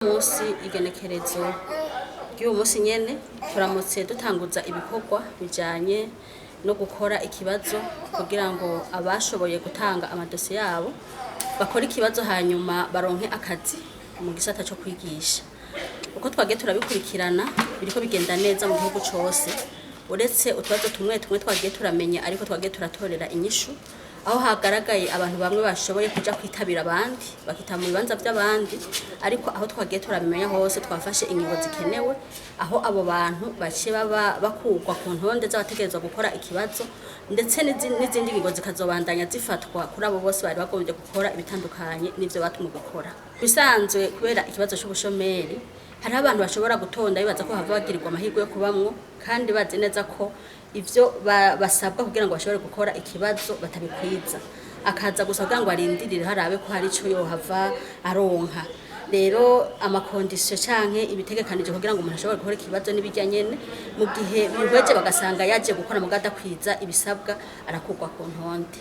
Munsi igenekerezo ry'uyu munsi nyene turamutse dutanguza ibikorwa bijanye no gukora ikibazo kugira ngo abashoboye gutanga amadosiye yabo bakore ikibazo, hanyuma baronke akazi mu gisata co kwigisha. Uko twagiye turabikurikirana, biriko bigenda neza mu gihugu cose, uretse utubazo tumwe tumwe twagiye turamenya, ariko twagiye turatorera inyishu, aho hagaragaye abantu bamwe bashoboye kuja kwitabira abandi, bakita mu bibanza vy'abandi. Ariko aho twagiye turabimenya hose, twafashe ingingo zikenewe, aho abo bantu baciye baba bakurwa ku ntonde z'abategerezwa gukora ikibazo, ndetse n'izindi ngingo zikazobandanya zifatwa kuri abo bose bari bagombye gukora ibitandukanye n'ivyo batumwe gukora. Bisanzwe, kubera ikibazo c'ubushomeri, hariho abantu bashobora gutonda bibaza ko hava bagirirwa amahirwe yo kubamwo, kandi bazi neza ko ivyo basabwa kugira ngo bashobore gukora ikibazo batabikwiza, akaza gusa kugira ngo arindirire harabe ko hari ico yohava aronka. Rero ama conditions canke ibitegekanije kugira ngo umuntu ashobore gukora ikibazo n'ibijya nyene, mu gihe bihweje bagasanga yaje gukora muga adakwiza ibisabwa, arakurwa ku ntonde.